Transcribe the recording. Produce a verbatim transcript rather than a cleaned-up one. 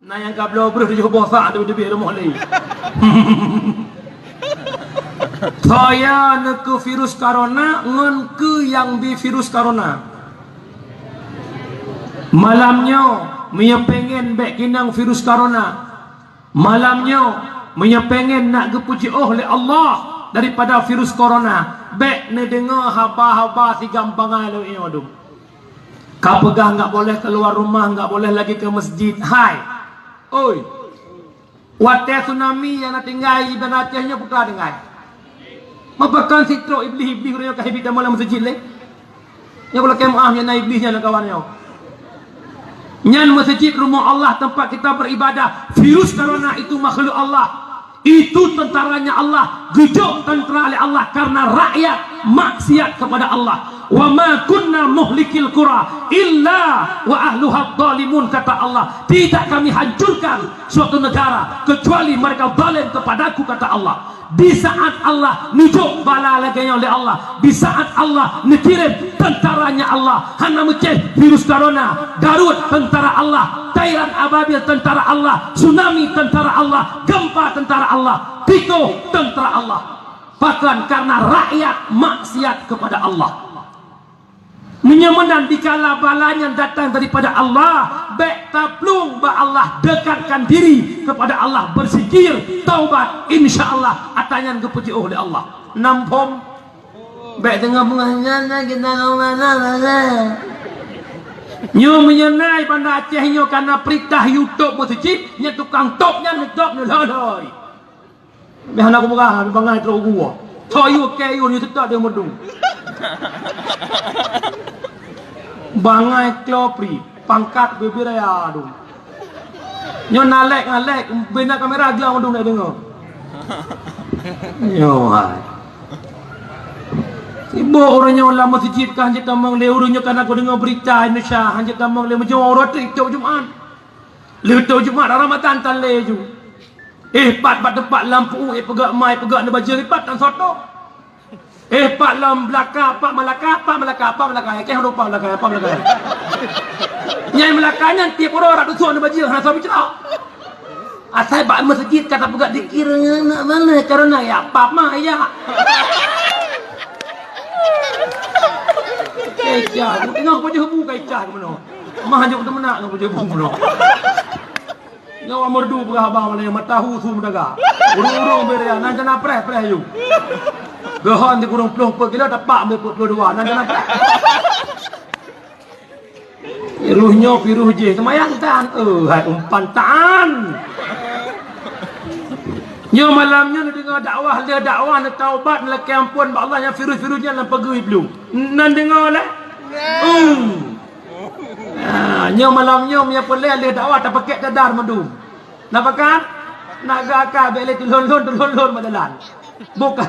Na nyang ka bloe breuh tujoh boh sak teubiet-teubiet rumoh lé. Soe nyang neukeu virus corona ngon keu nyang bi virus corona. Malam nyoe, meunyoe pengen bék keunong virus corona, malam nyoe, meunyoe pengen nak geupeujiôh lé Allah daripada virus corona, bék neudeungoe haba-haba si gampangai lagée nyoe dum. Ka peugah enggak boleh keluar rumah, enggak boleh lagi ke masjid. Hai. Oi. Watée tsunami nyang na tinggai di Banda Aceh nyoe peue ka tinggai. Meupakon sitrok iblih-iblih ureuëng nyang ka hibi tamong lam masjid lé. Nyoe kalau kemaah nyang na iblih nyan kawan nyoe. Nyan masjid rumah Allah tempat kita beribadah. Virus corona itu makhluk Allah. Itu tentaranya Allah, geujok tentara lé Allah karena rakyat maksiat kepada Allah. "Wa ma kunna muhlikil qura illa wa ahluha zalimun," kata Allah. Tidak kami hancurkan suatu negara kecuali mereka zalim kepadaku, kata Allah. Di saat Allah neujok bala lagée nyoe lé Allah, di saat Allah neukirém tentaranya Allah, hana meucéh virus corona, Daud tentara Allah, Tairan Ababil tentara Allah, tsunami tentara Allah, gempa tentara Allah, Tito tentara Allah. Bahkan karena rakyat maksiat kepada Allah. Meunyoe meunan dikala bala nyan datang daripada Allah, bék taplueng bak Allah, dekatkan diri kepada Allah, berzikir, taubat, insya Allah atra nyan geupeujiôh lé Allah. Nam phom. Bék teungoh peungajaran kita kemana mana. Nyoe meunyoe na i Banda Aceh nyoe kana peurintah YouTube masjid, nyan tukang top nyan neutop neulhôi-lhôi. Meh hana kupeugah, bangai trok gua. Tho yue kée yue, yue teutap di meudung. Bangai klopri, pangkat bibir raya dum. Nyoe nalek ngalek, bina kamera glang meudung nak deungoe. Nyoe hai. Sibok ureuëng nyoe lam masjid kan cit tamong lé ureuëng nyoe kan aku deungoe berita Indonesia han cit tamong lé meujeuet uroe tu itu Jumat. Leuto Jumat Ramadan tan lé ju. Eh, pat bak teumpat lampu, eh, peugah mai, peugah neubajeue, eh, pat tan soto. Eh, pat lam belaka, pat Melaka, pat Melaka, pat Melaka. Eh, keh rupa Melaka, pat Melaka. Nyai Melaka nyan tiep uroe rak dusun neubajeue, hana soe bicra. Asai bak masjid kata peugah dikir, nak mana karena ya, pat mah ya. Kecah, tengok baju bu kecah ke mana? Mah juk teumeunak ngon baju bu mana? Nyawa merdu peugah abang malée mata hu su meudaga. Ureuëng-ureuëng bere nan jana preh-preh yu. Geuhon di kurung ploh peuet kilo tapak meupeue ploh dua nan jana preh. Virus nyoe virus jih seumayang tan. Eh, hai umpan tan. Nyoe malam nyoe neudeungoe dakwah, lheueh dakwah neutaubat, neulakée amphon bak Allah nyang virus-virus nyan lam pageue iblih. Nan deungoe lé? Hmm. Nah, nyoe malam nyoe meunyoe peureulée lheueh dakwah tapakek cadar meudum. Na pakat? Na gaka bék lé teulhon-lhon, teulhon-lhon bak dalan. Buka.